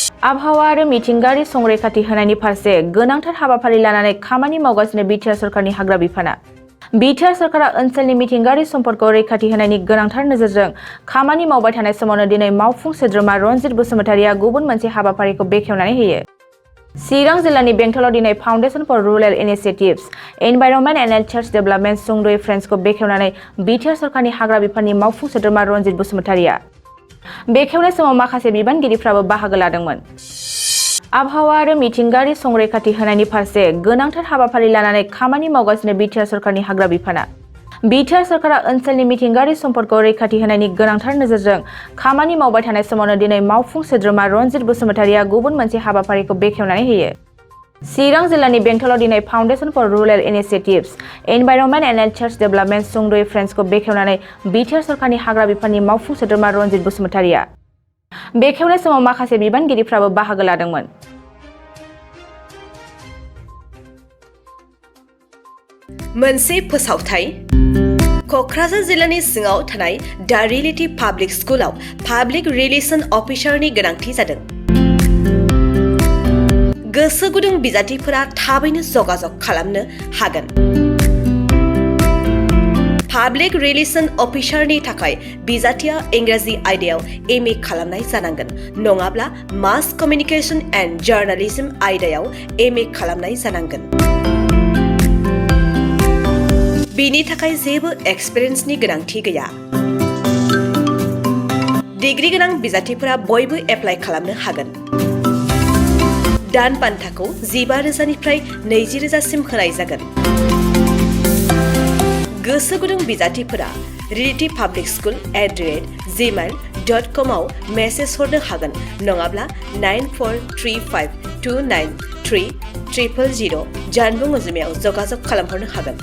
आबहावा आरो मिथिंगायारि संरैखाथि होनायनि फारसे गोनांथार हाबाफारि लानानै खामानि मावगासिनो बिटिआर सरकारनि हाग्रा बिफाना। बिटिआर सरकारा ओनसोलनि मिथिंगायारि सम्पदखौ रैखाथि होनायनि गोनांथार नोजोरजों खामानि मावबाय थानाय समावनो दिनै मावफुं सोद्रोमा रनजित बसुमतारिया गुबुन मोनसे हाबाफारिखौ बेखेवनानै होयो। चिरां जिल्लानि बेंटलाव दिनै foundation for rural initiatives, environment and nature development सुंद'यै फ्रेन्ड्सखौ बेखेवनानै बिटिआर सरकारनि हाग्रा बिफाननि मावफुं सोद्रोमा रनजित बसुमतारिया। बेखेवनाय समाव माखासे बिबानगिरिफ्राबो बाहागो लादोंमोन। आबहावा आरो मिथिंगायारि संरैखाथि होनायनि फारसे गोनांथार हाबाफारि लानानै खामानि मावगासिनो बिटिआर सरकारनि हाग्रा बिफाना। बिटिआर सरकारा ओनसोलनि मिथिंगायारि सम्पदखौ रैखाथि होनायनि गोनांथार नोजोरजों खामानि मावबाय थानाय समावनो दिनै मावफुं सोद्रोमा रनजित बसुमतारिया गुबुन मोनसे हाबाफारिखौ बेखेवनानै होयो। चिरां जिल्लानि बेंटलाव दिनै foundation for rural initiatives, environment and nature development सुंद'यै फ्रेन्ड्सखौ बेखेवनानै बिटिआर सरकारनि हाग्रा बिफाननि मावफुं सोद्रोमा रनजित बसुमतारिया। बेखेवनाय समाव माखासे बिबानगिरिफ्राबो बाहागो लादोंमोन। मोनसे फोसावथाय क'क्राझार जिल्लानि सिङाव थानाय दा रियेलिटी पाब्लिक स्कुलाव पाब्लिक रिलेशन अफिसारनि गोनांथि जादों। गोसो गुदुं बिजाथिफोरा थाबैनो जगाजग खालामनो हागोन। पाब्लिक रिलेशन अफिसारनि थाखाय बिजाथिया इंराजि आयदायाव एमए खालामनाय जानांगोन, नङाब्ला मास कमिउनिकेशन एन्ड जार्नालिज्म आयदायाव एमए खालामनाय जानांगोन। बिनि थाखाय जेबो एक्सपिरियेन्सनि गोनांथि गैया। डिग्री गोनां बिजाथिफोरा बयबो एप्लाइ खालामनो हागोन। दान बान्थाखौ 15,000निफ्राय 20,000सिम होनाय जागोन। गोसो गुदुं बिजाथिफोरा realtypublicschool@gmail.com आव मेसेज हरनो हागोन, नङाब्ला 9435293000 जानबुं अनजिमायाव जगाजग खालामहरनो हागोन।